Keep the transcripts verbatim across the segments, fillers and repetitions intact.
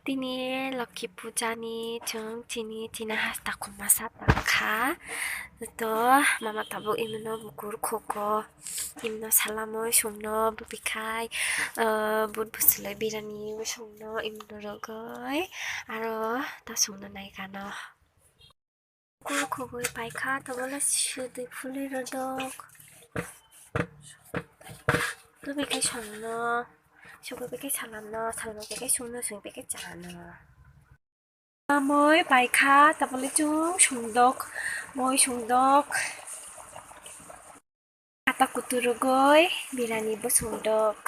Tini Lokhi Puja ni chwng chini chini hasta khumasa tangkha. To mama tabuk imno bukur khoko, imno salamoi sungno bupikhai, ah, but busulai birani sungno imno rogoi, aro ta sungno naikano. Kok khogwi paikha, tabole sudwi phulwi rodok. Tubui khe songno, sugwi khe salamno, salamno khe sungno, sungwi khe chano. Moi paikha, tabole chwng sungdok, moi sungdok. Ata kutu rwgwi birani bosong dok.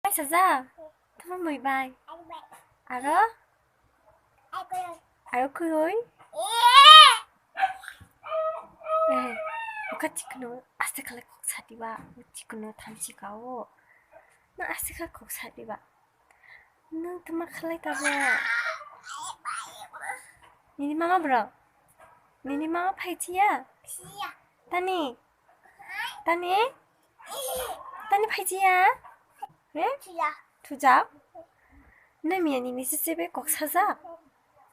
Bai saja? Tamo mui bai? Aro? Aro kuyoi? Eh, buka chikno aste khalai kok sadiba, chikno thamchi kao. Na aste khalai kok sadiba. Nang tama khalai tabo. Nini mama bro? Nini mama phaichiya? Tani? Tani? Tani phaichiya? He? Thuja? Namiya nini sisebe kok saja?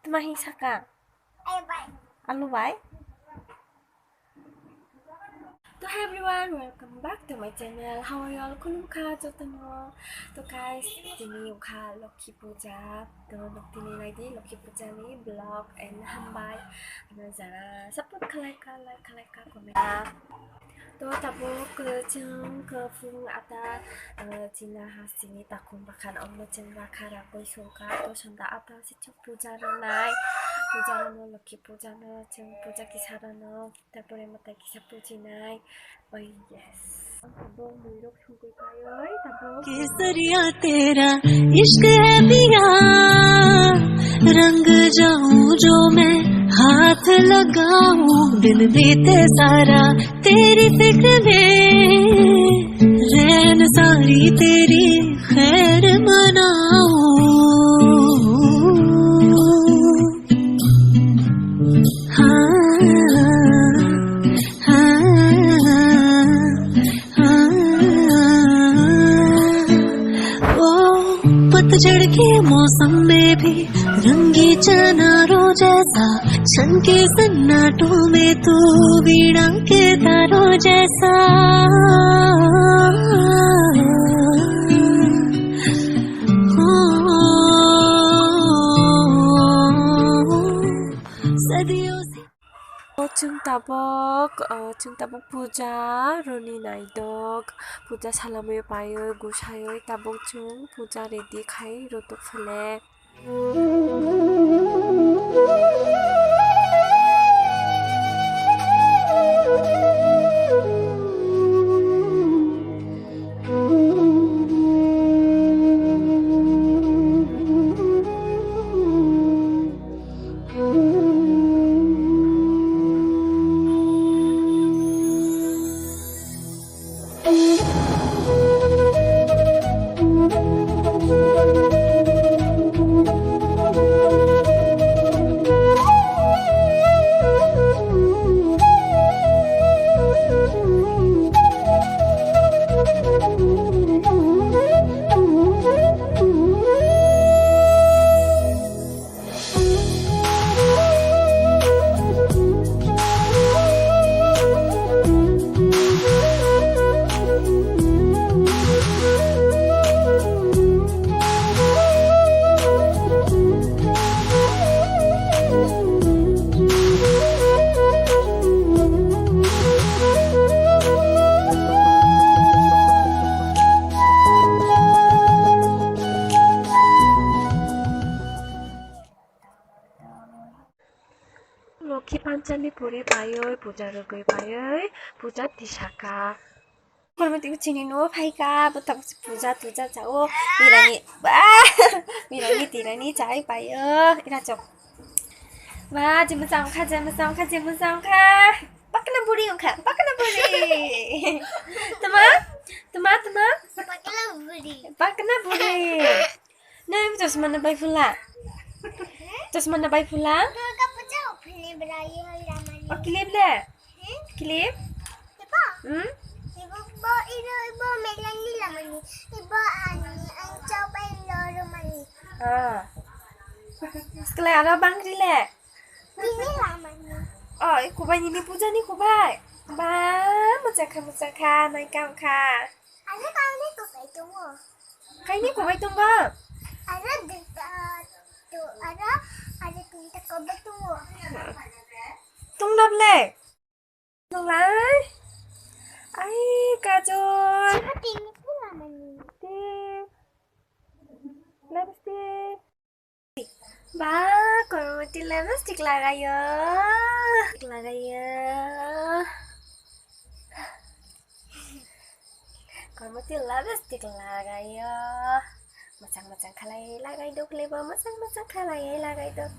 Tama hing saka? Alu bai? To hi everyone, welcome back to my channel. How are you all? Khulumkha jotono. To guys, tini wngkha Lokhi Puja. To nokni naidi Lokhi Puja ni vlog and hambai. Ano jara support khalai kha, like khalai kha, comment. To tabuk, uh, chwng, uh, phung ata, uh, china ha sini takhum bakhan omno chwng rakha rakoi songkha. To sonda ata se chwng puja rwnai. Puja rwno, Lokhi Puja no, chwng puja kisa rwno. Tarpore mwtai kisa pujinai. Oh yes. Tabuk muirok songwi paioi, tabuk. केसरिया तेरा इश्क है पिया, रंग जाऊं जो मैं हाथ लगाऊं, दिन बीते सारा तेरी फिक्र में, रैन सारी तेरी खैर मनाऊं। हाँ, हाँ, हाँ, हाँ। ओ, पतझड़ के मौसम में भी रंगी चनारों जैसा, छन के सन्नाटों में तू वीणा के तारों जैसा। हो, सदियों से। O chwng tabuk, o chwng tabuk puja rwni naidok, puja salamwi paiwi gusaiwi tabuk chwng puja ready khai rwtwk phele. Lokhi panchami puri paiwi, puja rwgwi paiwi, puja tisaka. Kormo twi chini no phaika, bwthak puja tuja chao, birani, ba, birani tirani chai paio, ira chok. Ba, je mwchang kha, je mwchang kha, je mwchang kha. Pakna buri wngkha, pakna buri. Tama, tama, tama. Pakna buri. Pakna buri. Nai chosma na bai phula. Chosma na bai phula. Durga puja ophini bwlai lamani. O clip le. Hmm? Clip. Ibo. Hmm? Ibo bo iro ibo melani lamani. Ibo ani ang chobai lorumani. Ah. Sekolah aro bangri le. Bini lamani. Oh, i kubai nini puja ni kubai. Ba, muchakha muchakha nai kam kha. Aro kauni kubai tongo. Kaini kubai tongo? Aro duita tu aro aro tinta kubai tongo. Tong dap le. Nolai. Ai, kajol. Aro tini pula mani. Te. Lipstick. Ba, kormoti lipstick lagayo. Lagayo. Kormoti lipstick lagayo. Mochang mochang khalai lagai dok lebo, mochang mochang khalai lagai dok.